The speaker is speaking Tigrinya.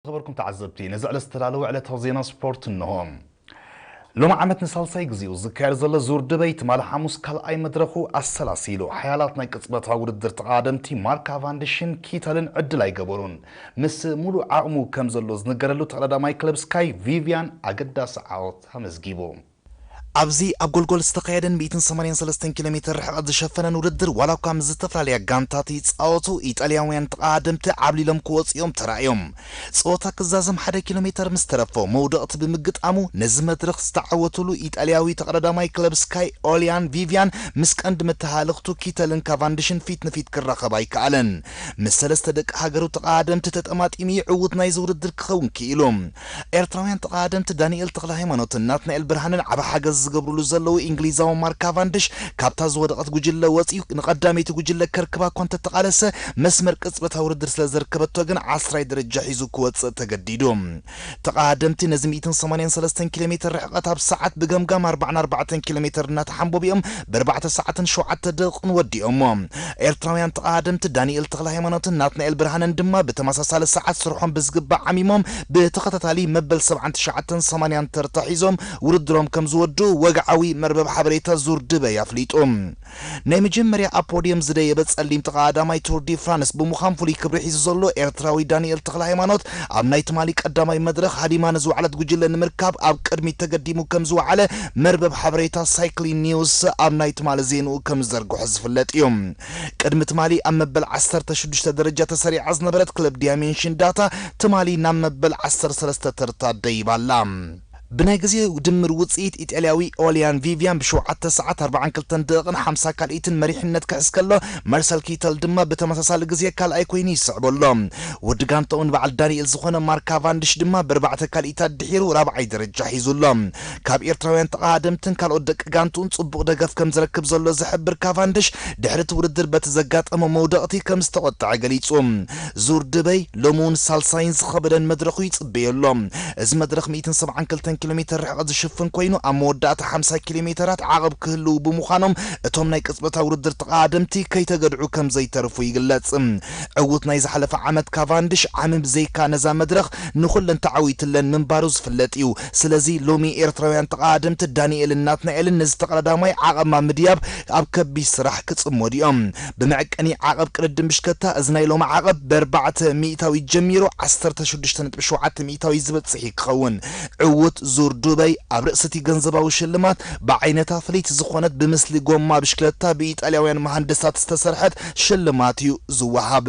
ዝኸበርኩም ተዓዘብቲ፣ ነዚ ዕለት ዝተዳለወ ዕለታዊ ዜና ስፖርት እንሆ። ሎሚ ዓመት ንሳልሳይ ግዜኡ ዝካየድ ዘሎ ዙር ድበይ ትማሊ ሓሙስ ካልኣይ መድረኹ ኣሰላሲሉ። ሓያላት ናይ ቅጽበታዊ ውድድር ተቐዳደምቲ ማርክ ካቫንዲሽን ኪተልን ዕድል ኣይገበሩን። ምስ ሙሉእ ዓቕሙ ከም ዘሎ ዝነገረሉ ተቐዳዳማይ ክለብ ስካይ ቪቪያን ኣገዳሲ ዓወት ኣመዝጊቡ። ኣብዚ ኣብ ጎልጎል ዝተኻየደን ሚእትን ሰማንያን ሰለስተን ኪሎ ሜትር ርሕቐት ዝሸፈነን ውድድር፣ ዋላ እኳ ምስ ዝተፈላለያ ጋንታት ይጻወቱ፣ ኢጣልያውያን ተቐዳደምቲ ዓብሊሎም ክወጹ እዮም ተራእዮም። ጸወታ ክዛዘም ሓደ ኪሎ ሜትር ምስ ተረፎ መውደቕቲ ብምግጣሙ፣ ነዚ መድረኽ ዝተዓወትሉ ኢጣልያዊ ተቐዳዳማይ ክለብ ስካይ ኦሊያን ቪቪያን ምስ ቀንዲ መተሃለኽቱ ኪተልን ካቫንዲሽን ፊት ንፊት ክራኸብ ኣይከኣለን። ምስ ሰለስተ ደቂ ሃገሩ ተቐዳደምቲ ተጠማጢሙ እዩ ዕዉት ናይዚ ውድድር ክኸውን ክኢሉ። ኤርትራውያን ተቐዳደምቲ ዳንኤል ተኽለ ሃይማኖትን ናትናኤል ብርሃንን ዓቢ ሓገዝ ዝገብርሉ ዘለዉ እንግሊዛዊ ማርክ ካቫንዲሽ ካብታ ዝወደቐት ጉጅለ ወጺኡ ንቐዳመይቲ ጉጅለ ከርክባ እኳ እንተተቓለሰ፣ መስመር ቅጽበታዊ ውድድር ስለ ዘርከበቶ ግን ዓስራይ ደረጃ ሒዙ ክወጽእ ተገዲዱ። ተቐዳደምቲ ነዚ ሚእትን ሰማንያን ሰለስተን ኪሎ ሜትር ርሕቐት ኣብ ሰዓት ብገምጋም ኣርባዓን ኣርባዕተን ኪሎ ሜትር እናተሓንበቡ እዮም ብኣርባዕተ ሰዓትን ሸውዓተ ደቂቕን ወዲኦሞ። ኤርትራውያን ተቐዳደምቲ ዳንኤል ተኽለ ሃይማኖትን ናትናኤል ብርሃንን ድማ ብተመሳሳሊ ሰዓት ስርሖም ብዝግባእ ዓሚሞም ብተኸታታሊ መበል ሰብዓን ትሽዓተን ሰማንያን ተርታ ሒዞም ውድድሮም ከም ዝወድኡ ወግዓዊ መርበብ ሓበሬታ ዙር ድበይ ኣፍሊጡ። ናይ መጀመርያ ኣብ ፖድየም ዝደየበ ጸሊም ተቐዳዳማይ ቱር ዲ ፍራንስ ብምዃን ፍሉይ ክብሪ ሒዙ ዘሎ ኤርትራዊ ዳንኤል ተኽለ ሃይማኖት ኣብ ናይ ትማሊ ቀዳማይ መድረኽ ሃዲማ ንዝወዓለት ጉጅለ ንምርካብ ኣብ ቅድሚት ተገዲሙ ከም ዝወዓለ መርበብ ሓበሬታ ሳይክሊን ኒውስ ኣብ ናይ ትማሊ ዜንኡ ከም ዝዘርግሖ ዝፍለጥ እዩ። ቅድሚ ትማሊ ኣብ መበል ዓሰርተ ሽዱሽተ ደረጃ ተሰሪዓ ዝነበረት ክለብ ዲያሜንሽን ዳታ ትማሊ ናብ መበል ዓሰርተ ሰለስተ ተርታ ደይባ ኣላ። ብናይ ግዜ ድምር ውጽኢት ኢጣልያዊ ኦሊያን ቪቪያን ብሸውዓተ ሰዓት ኣርባዓን ክልተን ደቂቕን ሓምሳ ካልኢትን መሪሕነት ክሕዝ ከሎ፣ መርሰል ኪተል ድማ ብተመሳሳሊ ግዜ ካልኣይ ኮይኑ ይስዕቦ ኣሎ። ወዲ ጋንታኡ ንበዓል ዳንኤል ዝኾነ ማርክ ካቫንዲሽ ድማ ብኣርባዕተ ካልኢታት ድሒሩ ራብዓይ ደረጃ ሒዙ ኣሎ። ካብ ኤርትራውያን ተቐዳደምትን ካልኦት ደቂ ጋንትኡን ጽቡቕ ደገፍ ከም ዝረክብ ዘሎ ዝሕብር ካቫንዲሽ፣ ድሕሪ እቲ ውድድር በቲ ዘጋጠሞ መውደቕቲ ከም ዝተቖጥዐ ገሊጹ። ዙር ድበይ ሎሚ እውን ሳልሳይን ዝኸበደን መድረኹ ይጽበዮ ኣሎ። እዚ መድረኽ ሚእትን ሰብዓን ክልተን ኪሎ ሜትር ርሕቐት ዝሽፍን ኮይኑ፣ ኣብ መወዳእታ ሓምሳ ኪሎ ሜተራት ዓቐብ ክህልዉ ብምዃኖም፣ እቶም ናይ ቅጽበታዊ ውድድር ተቐዳደምቲ ከይተገድዑ ከም ዘይተርፉ ይግለጽ። ዕዉት ናይ ዝሓለፈ ዓመት ካቫንዲሽ ዓሚ ብዘይካ ነዛ መድረኽ ንኹለን ተዓዊትለን ምንባሩ ዝፍለጥ እዩ። ስለዚ ሎሚ ኤርትራውያን ተቐዳደምቲ ዳንኤልን ናትናኤልን ነዚ ተቐዳዳማይ ዓቐብ ምድያብ ኣብ ከቢድ ስራሕ ክጽመዱ እዮም። ብመዐቀኒ ዓቐብ ቅድድም ብሽክለታ እዚ ናይ ሎሚ ዓቐብ ብኣርባዕተ ሚእታዊት ጀሚሩ ዓሰርተ ሽዱሽተ ነጥቢ ሸውዓተ ሚእታዊት ዝበጽሕ እዩ ክኸውን። ዕዉት ዙር ዱበይ ኣብ ርእሲ እቲ ገንዘባዊ ሽልማት ብዓይነታ ፍልይቲ ዝኾነት ብምስሊ ጎማ ብሽክለታ ብኢጣልያውያን መሃንድሳት ዝተሰርሐት ሽልማት እዩ ዝወሃብ።